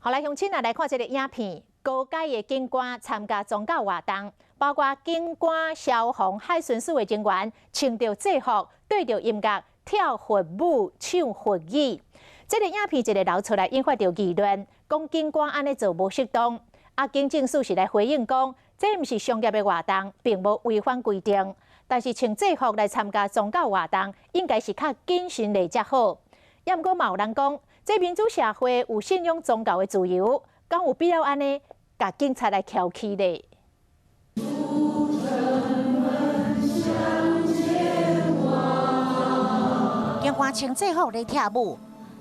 好來，鄉親啊，來看這个影片，高階的警官參加宗教活動，包括警官、消防、海巡署的人員，穿著制服，對著音樂跳佛舞、唱佛語。這个影片一个流出來，引發著議論，講警官按呢做無適當。啊，警政署是來回應講，這毋是商業的活動，並無違反規定。但是穿制服來參加宗教活動，應該是較謹慎的才好。也毋過嘛有人講，這民主社會有信仰宗教的自由，敢有必要按呢共警察來蹺起咧？警官穿制服咧跳舞，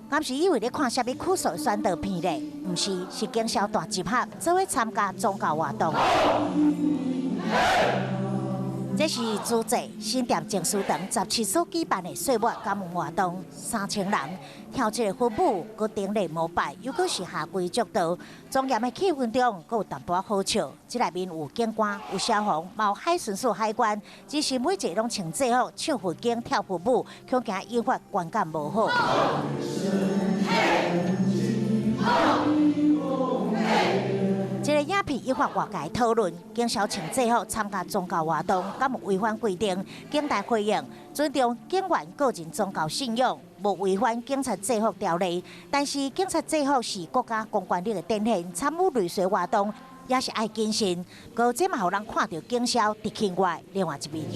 敢是以為咧看啥物酷數宣導片咧？毋是，是警消大集合，做伙參加宗教活動。這是主祭新店靜思堂17所舉辦的歲末感恩活動，3000人跳這个佛舞，閣頂禮膜拜，猶閣是下跪祝禱，莊嚴的氣氛中，閣有淡薄仔好笑。這內面有警官、有消防、嘛有海巡署海關，只是每一个攏穿制服，唱佛經、跳佛舞，恐驚引發觀感無好。這个影片引發外界討論，警消穿制服參加宗教活動，敢有違反規定？警隊回應尊重警員個人宗教信仰，無違反警察制服條例。但是警察制服是國家公權力的展現，參與類似活動也是愛謹慎。閣這嘛予人看著警消佇境外另外一面。